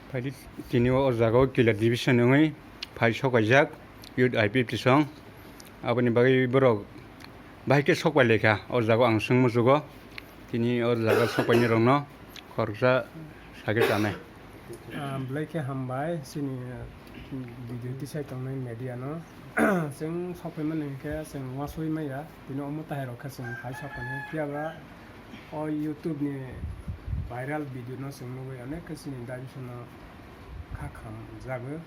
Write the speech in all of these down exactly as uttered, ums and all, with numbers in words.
Phaidi tini o jaga o Kila division wngwi phai sok kaijak youth I P F T song. Aboni bagwi borok bahai khe sok pai laikha o jaga o ang swng muchugo. Tini o jaga sok paini rokno khoroksa sakhe chanai. Ah, belai khe hambai chini, ah, video tisai tongnai media no. Chwng sok paimani hinkhe chwng uansugwi maya, tini omo tahai rok khe chwng phai sok painai. Phiyaba o YouTube ni viral video no chwng nugwi onek khe chini division no kha khamjago.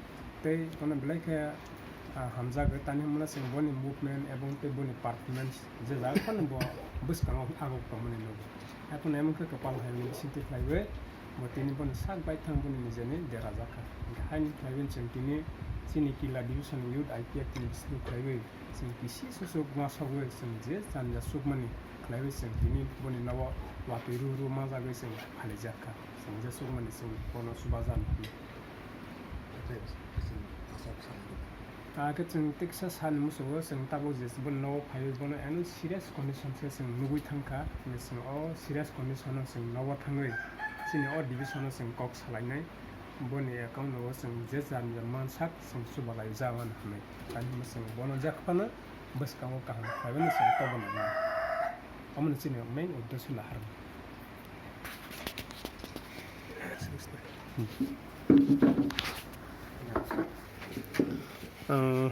Tei bono belai khe, ah, hamjago, tani hwnmano chwng boni movement ebong tei boni performance je jaga phano bo bwskango aguk tongmani nugo. Haikhe emon khe kwpal hai hwnwi bisingtwi khlaiwi bo tini bono sak baithang boni nijeni derajakha. Hinkhe haini khlaiwi chwng tini chini Kila division youth I P F T ni bisingtwi khlaiwi chwng kisi susuk uansugwi chwng je janja sukmani khlaiwi chwng tini boni nogo watwi rw rw manjagwi chwng phalijakha. Chwng je sukmani chwng bono chubajan hwnwi. Hakhe chwng teksa sani muchungo chwng tabuk je bono nogo phaiwi bono eno serious condition se chwng nugwi thangkha. Chwng o serious condition o chwng nogo thangwi chini o division o chwng kok salainai. Boni account o chwng je janja mansak chwng chubalai ja mano hwnwi. Tani hwnba chwng bono je phano bwskango kaham khlaimani chwng toboni mano. Omono chini main uddesho lahar. Ang